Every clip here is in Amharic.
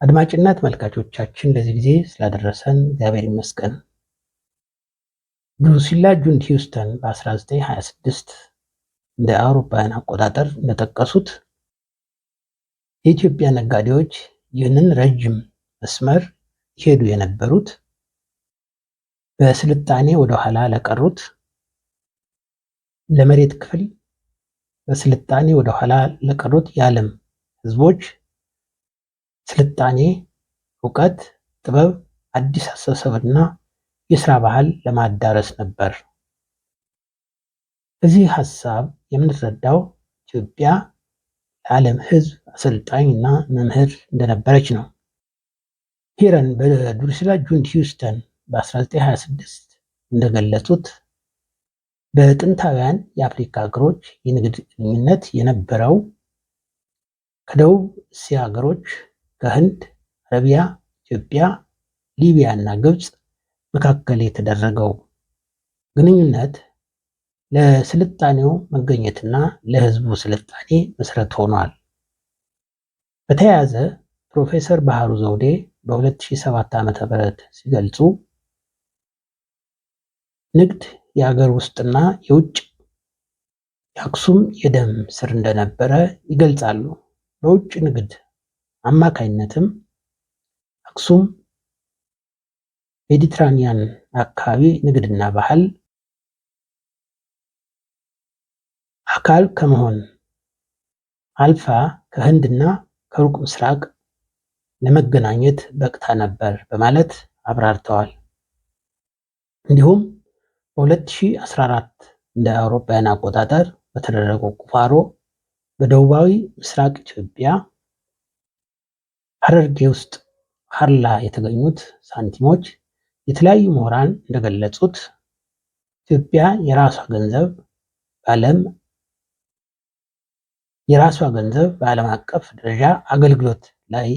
አድማጭና ተመልካቾቻችን ለዚህ ጊዜ ስላደረሰን እግዚአብሔር ይመስገን። ድሩሲላ ጁን ሂውስተን በ1926 እንደ አውሮፓውያን አቆጣጠር እንደጠቀሱት የኢትዮጵያ ነጋዴዎች ይህንን ረጅም መስመር ይሄዱ የነበሩት በስልጣኔ ወደኋላ ለቀሩት ለመሬት ክፍል በስልጣኔ ወደኋላ ለቀሩት የዓለም ሕዝቦች ስልጣኔ፣ እውቀት፣ ጥበብ፣ አዲስ አስተሳሰብና የስራ ባህል ለማዳረስ ነበር። በዚህ ሀሳብ የምንረዳው ኢትዮጵያ ለዓለም ሕዝብ አሰልጣኝ እና መምህር እንደነበረች ነው። ሂረን በድሩሲላ ጁን ሂውስተን በ1926 እንደገለጹት በጥንታውያን የአፍሪካ ሀገሮች የንግድ ግንኙነት የነበረው ከደቡብ እስያ ሀገሮች ከህንድ፣ አረቢያ፣ ኢትዮጵያ፣ ሊቢያ እና ግብፅ መካከል የተደረገው ግንኙነት ለስልጣኔው መገኘትና ለህዝቡ ስልጣኔ መሰረት ሆኗል። በተያያዘ ፕሮፌሰር ባህሩ ዘውዴ በ2007 ዓ.ም ሲገልጹ ንግድ የሀገር ውስጥና የውጭ የአክሱም የደም ስር እንደነበረ ይገልጻሉ። በውጭ ንግድ አማካይነትም አክሱም ሜዲትራኒያን አካባቢ ንግድና ባህል አካል ከመሆን አልፋ ከህንድና ከሩቅ ምስራቅ ለመገናኘት በቅታ ነበር በማለት አብራርተዋል። እንዲሁም በ2014 እንደ አውሮፓውያን አቆጣጠር በተደረገው ቁፋሮ በደቡባዊ ምስራቅ ኢትዮጵያ ሐረርጌ ውስጥ ሀርላ የተገኙት ሳንቲሞች የተለያዩ ምሁራን እንደገለጹት ኢትዮጵያ የራሷ ገንዘብ በዓለም አቀፍ ደረጃ አገልግሎት ላይ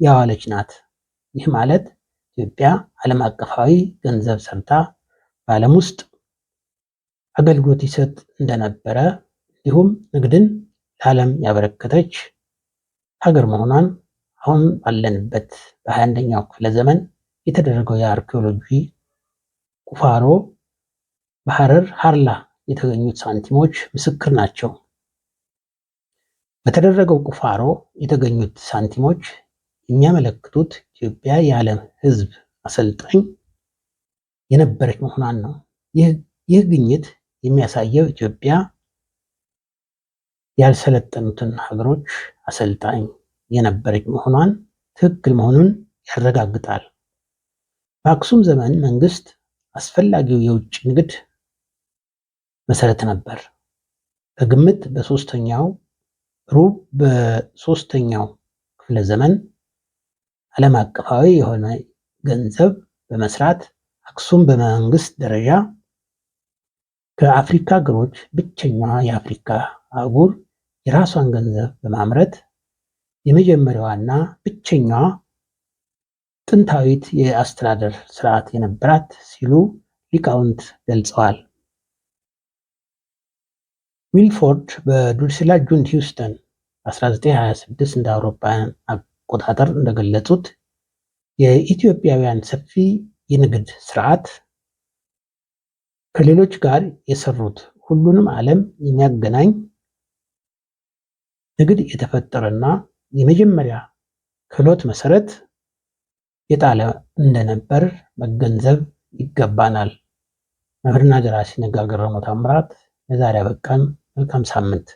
ያዋለች ናት። ይህ ማለት ኢትዮጵያ ዓለም አቀፋዊ ገንዘብ ሰርታ በዓለም ውስጥ አገልግሎት ይሰጥ እንደነበረ እንዲሁም ንግድን ለዓለም ያበረከተች ሀገር መሆኗን አሁን ባለንበት በ21ኛው ክፍለ ዘመን የተደረገው የአርኪኦሎጂ ቁፋሮ በሐረር ሀርላ የተገኙት ሳንቲሞች ምስክር ናቸው። በተደረገው ቁፋሮ የተገኙት ሳንቲሞች የሚያመለክቱት ኢትዮጵያ የዓለም ሕዝብ አሰልጣኝ የነበረች መሆኗን ነው። ይህ ግኝት የሚያሳየው ኢትዮጵያ ያልሰለጠኑትን ሀገሮች አሰልጣኝ የነበረች መሆኗን ትክክል መሆኑን ያረጋግጣል። በአክሱም ዘመን መንግስት አስፈላጊው የውጭ ንግድ መሰረት ነበር። በግምት በሶስተኛው ሩብ በሶስተኛው ክፍለ ዘመን ዓለም አቀፋዊ የሆነ ገንዘብ በመስራት አክሱም በመንግስት ደረጃ ከአፍሪካ ሀገሮች ብቸኛዋ የአፍሪካ አህጉር የራሷን ገንዘብ በማምረት የመጀመሪያዋና ብቸኛዋ ጥንታዊት የአስተዳደር ስርዓት የነበራት ሲሉ ሊቃውንት ገልጸዋል። ሚልፎርድ በድሩሲላ ጁን ሂውስተን 1926 እንደ አውሮፓውያን አቆጣጠር እንደገለጹት የኢትዮጵያውያን ሰፊ የንግድ ስርዓት ከሌሎች ጋር የሰሩት ሁሉንም ዓለም የሚያገናኝ ንግድ የተፈጠረና የመጀመሪያ ክህሎት መሰረት የጣለ እንደነበር መገንዘብ ይገባናል። መምህርና ደራሲ ነጋ ገረመው ታምራት። ለዛሬ አበቃን። መልካም ሳምንት።